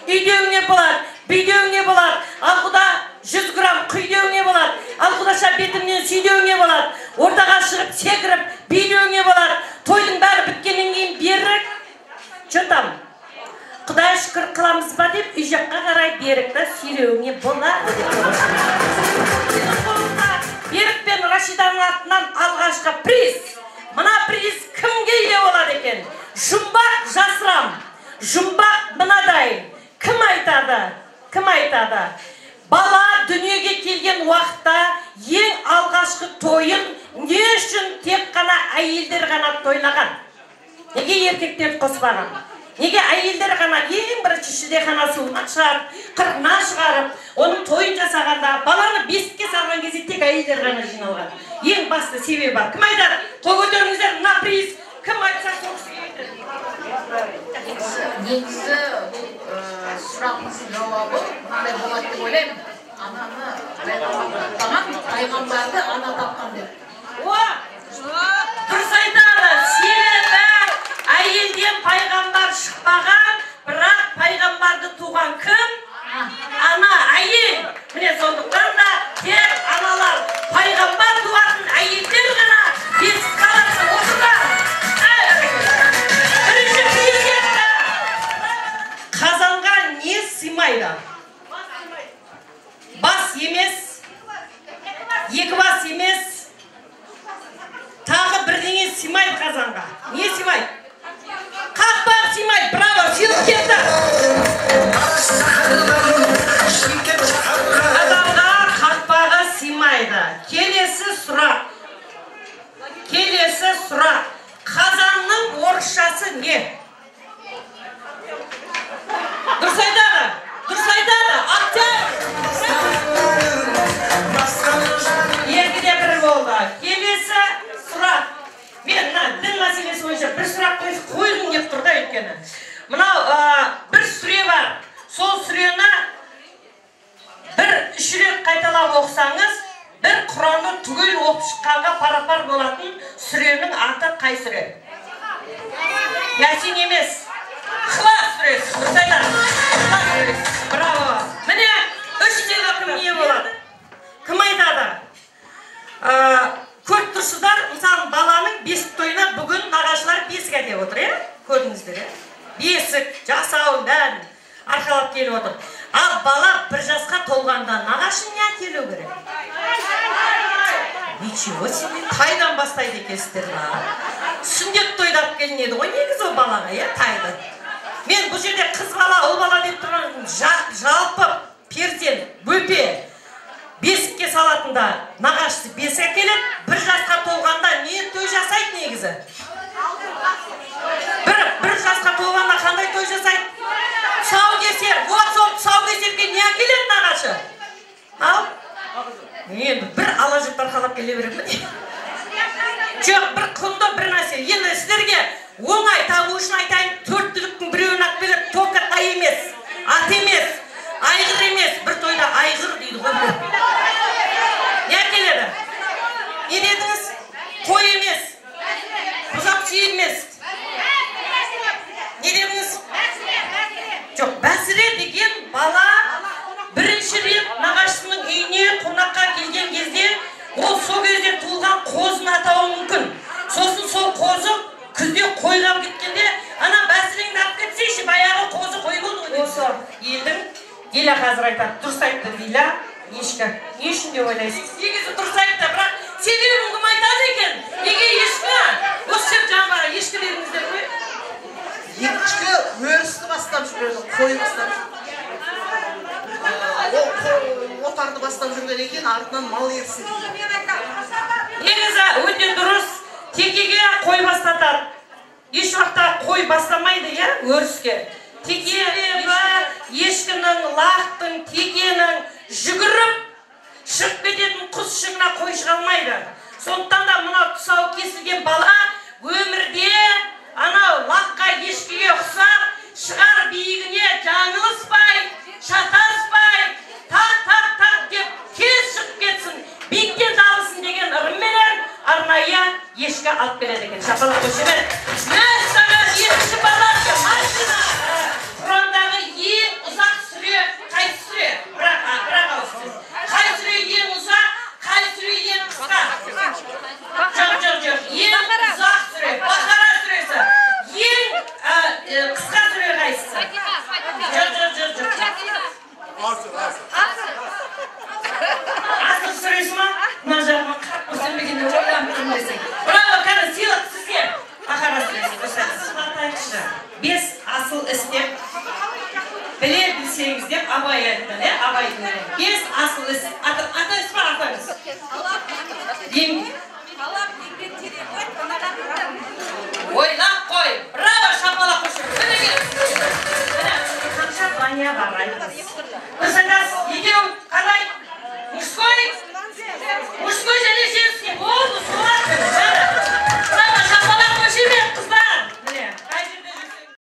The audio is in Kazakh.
Үйдеуіңе болады, бүйдеуіңе болады, ал құда 100 грамм құйдеуіңе болады, ал құдаша бетімнен сүйдеуіңе болады, ортаға шығып секіріп билеуіңе болады. Тойдың бәрі біткеннен кейін берік, че там, құдай шүкір қыламыз ба деп үй жаққа қарай берікті сүйреуіңе болады деп. Берік пен Рашиданың атынан алғашқы приз. Мына приз кімге ие болады екен? Жұмбақ жасырам. Жұмбақ мынадай. Кім айтады? Кім айтады? Бала дүниеге келген уақытта ең алғашқы тойын не үшін тек қана әйелдер ғана тойлаған? Неге еркектер қоспаған? Неге әйелдер ғана ең бірінші шілдехана суынан шығарып, қырқынан шығарып, оның тойын жасағанда, баланы бесікке салған кезде тек әйелдер ғана жиналған? Ең басты себебі бар. Кім айтады? Қол көтеріңіздер, мына приз кім айтса сол кісіге кетеді. Негізі бұл сұрағыңыздың жауабы мынандай болады деп ойлаймын. Ананы пайғамбар, пайғамбарды ана тапқан деп. О, дұрыс айтады. Себебі әйелден пайғамбар шықпаған, бірақ пайғамбарды туған кім? Ана, әйел. Міне сондықтан да тек аналар, пайғамбар туатын әйелдер ғана бесік қалады. Отырған. Бірінші приз кетті. Қазанға не сыймайды? Бас емес, екі бас емес, тағы бірдеңе сыймайды қазанға. Не сыймайды? Қақпақ сыймайды. Браво, сыйлық кетті. Қазанға қақпағы сыймайды. Келесі сұрақ. Келесі сұрақ. Қазанның орысшасы не? Дұрыс айтады. Дұрыс айтады. Октябрь. Екіде бір болды. Келесі сұрақ. Мен мына дін мәселесі бойынша бір сұрақ қойғым келіп тұр да өйткені. Мынау бір сүре бар. Сол сүрені бір үш рет қайталап оқысаңыз, бір Құранды түгел оқып шыққанға пара-пар болатын сүренің аты қай сүре? Ясин емес. Ықылас сүресі. Дұрыс айтады. Ықылас сүресі. Браво. Міне үш кім не болады? Кім айтады? Көріп тұрсыздар, мысалы баланың бесік тойына бүгін нағашылар бесік әкеліп отыр, иә? Көрдіңіздер, иә? Бесік, жасауын бәрін арқалап келіп отыр. Ал бала бір жасқа толғанда нағашы не әкелу керек? Ничего себе, тайдан бастайды екенсіздер. Сүндет тойда алып келінеді ғой негізі ол балаға, иә, тайды. Мен бұл жерде қыз бала, ұл бала деп тұрған жалпы перзент, бөпе бесікке салатында нағашысы бесік әкеледі, бір жасқа толғанда не той жасайды негізі? Бір жасқа толғанда қандай той жасайды? Тұсаукесер. Вот сол тұсаукесерге не әкеледі нағашы? Ал? Енді бір ала жіп арқалап келе береді ме? Жоқ, бір құнды бір нәрсе. Енді сіздерге оңай табу үшін айтайын, төрт түліктің біреуін алып келеді, только тай емес, ат емес, айғыр емес. Бір тойда айғыр дейді ғой. Не әкеледі? Не дедіңіз? Қой емес, бұзақ түйе емес. Не дедіңіз? Жоқ, бәсіре деген бала бірінші рет нағашысының үйіне қонаққа келген кезде ол сол кезде туылған қозыны атауы мүмкін. Сосын сол қозы күзде қойға кеткенде ана бәсіреңді алып кетсейші, баяғы қозы қой болды ғой. Осы елдің Диля қазір айтады. Дұрыс айтты Диля. Ешкі. Не үшін деп ойлайсыз? Негізі дұрыс айтты, бірақ себебін кім айтады екен? Неге ешкі? Осы жер жаңа ешкі дедіңіздер ғой. Ешкі өрісті бастап жүрген, қой бастап жүрген. Отарды бастап жүрген екен, артынан мал ерсін. Негізі өте дұрыс. Текеге қой бастатады. Еш уақытта қой бастамайды, иә, өріске. Теке ешкінің, лақтың, текенің жүгіріп шығып кететін құс шыңына қой шыға алмайды. Сондықтан да мынау тұсауы кесілген бала өмірде анау лаққа, ешкіге ұқсап шығар биігіне жаңылыспай, шатаспай, тақ тақ тақ деп тез шығып кетсін, биіктен табылсын деген ырымменен арнайы ешкі алып келеді екен. Шапалақ қошемет. Мәссаған, екінші подарка, машина. Құрандағы ең ұзақ Біле білсеңіз деп Абай айтқан, иә, Абайдың өлеңі. Бес асыл іс. Атаңыз ба, атаңыз? Талап, еңбек, терең ой, қанағат. Ойлап қой. Браво, шапалақ қошемет. Міне, міне, қанша баня бар, айтыңыз. Дұрыс айтасыз. Егер